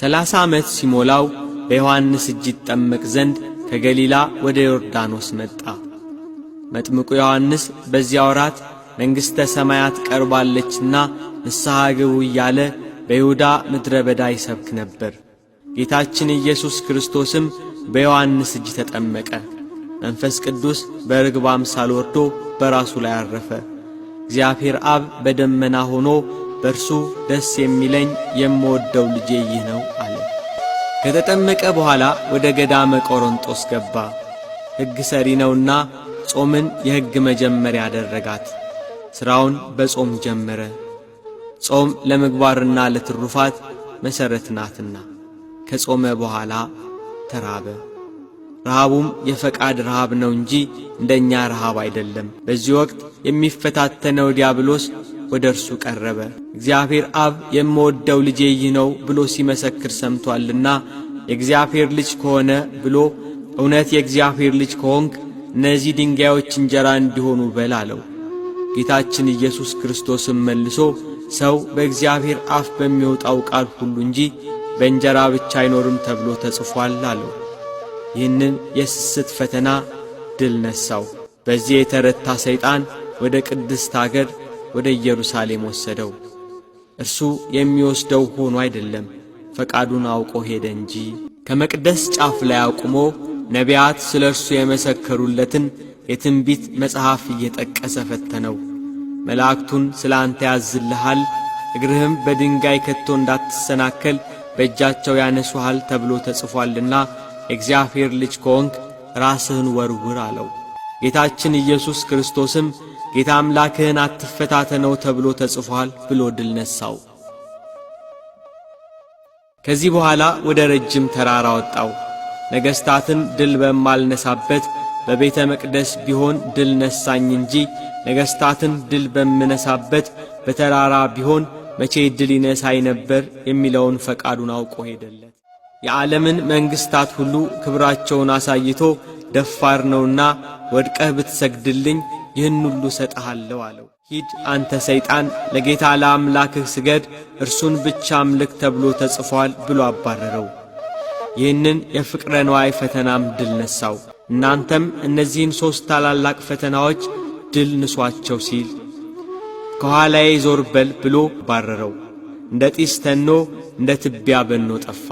30 ዓመት ሲሞላው በዮሐንስ እጅ ይጠመቅ ዘንድ ከገሊላ ወደ ዮርዳኖስ መጣ። መጥምቁ ዮሐንስ በዚያ ወራት መንግሥተ ሰማያት ቀርባለችና ንስሐ ግቡ እያለ በይሁዳ ምድረ በዳ ይሰብክ ነበር። ጌታችን ኢየሱስ ክርስቶስም በዮሐንስ እጅ ተጠመቀ። መንፈስ ቅዱስ በርግብ አምሳል ወርዶ በራሱ ላይ አረፈ። እግዚአብሔር አብ በደመና ሆኖ በእርሱ ደስ የሚለኝ የምወደው ልጄ ይህ ነው አለ። ከተጠመቀ በኋላ ወደ ገዳመ ቆሮንጦስ ገባ። ሕግ ሰሪ ነውና ጾምን የሕግ መጀመሪያ አደረጋት። ሥራውን በጾም ጀመረ። ጾም ለምግባርና ለትሩፋት መሠረት ናትና። ከጾመ በኋላ ተራበ። ረሃቡም የፈቃድ ረሃብ ነው እንጂ እንደኛ ረሃብ አይደለም። በዚህ ወቅት የሚፈታተነው ዲያብሎስ ወደ እርሱ ቀረበ። እግዚአብሔር አብ የምወደው ልጄ ይህ ነው ብሎ ሲመሰክር ሰምቶአልና የእግዚአብሔር ልጅ ከሆነ ብሎ እውነት የእግዚአብሔር ልጅ ከሆንክ እነዚህ ድንጋዮች እንጀራ እንዲሆኑ በል አለው። ጌታችን ኢየሱስ ክርስቶስም መልሶ ሰው በእግዚአብሔር አፍ በሚወጣው ቃል ሁሉ እንጂ በእንጀራ ብቻ አይኖርም ተብሎ ተጽፏል አለው። ይህንን የስስት ፈተና ድል ነሣው። በዚህ የተረታ ሰይጣን ወደ ቅድስት አገር ወደ ኢየሩሳሌም ወሰደው። እርሱ የሚወስደው ሆኖ አይደለም፣ ፈቃዱን አውቆ ሄደ እንጂ። ከመቅደስ ጫፍ ላይ አቁሞ ነቢያት ስለ እርሱ የመሰከሩለትን የትንቢት መጽሐፍ እየጠቀሰ ፈተነው። መላእክቱን ስለ አንተ ያዝልሃል፣ እግርህም በድንጋይ ከቶ እንዳትሰናከል በእጃቸው ያነሱሃል ተብሎ ተጽፏልና የእግዚአብሔር ልጅ ከሆንክ ራስህን ወርውር አለው። ጌታችን ኢየሱስ ክርስቶስም ጌታ አምላክህን አትፈታተነው ተብሎ ተጽፏል ብሎ ድል ነሣው። ከዚህ በኋላ ወደ ረጅም ተራራ ወጣው። ነገሥታትን ድል በማልነሳበት በቤተ መቅደስ ቢሆን ድል ነሳኝ እንጂ ነገሥታትን ድል በምነሳበት በተራራ ቢሆን መቼ ድል ይነሳኝ ነበር የሚለውን ፈቃዱን አውቆ ሄደለት። የዓለምን መንግሥታት ሁሉ ክብራቸውን አሳይቶ ደፋር ነውና ወድቀህ ብትሰግድልኝ ይህን ሁሉ እሰጥሃለሁ አለው። ሂድ አንተ ሰይጣን፣ ለጌታ ለአምላክህ ስገድ፣ እርሱን ብቻ አምልክ ተብሎ ተጽፏል ብሎ አባረረው። ይህንን የፍቅረ ንዋይ ፈተናም ድል ነሣው። እናንተም እነዚህን ሦስት ታላላቅ ፈተናዎች ድል ንሷቸው ሲል ከኋላዬ ዞር በል ብሎ ባረረው። እንደ ጢስ ተኖ እንደ ትቢያ በኖ ጠፋ።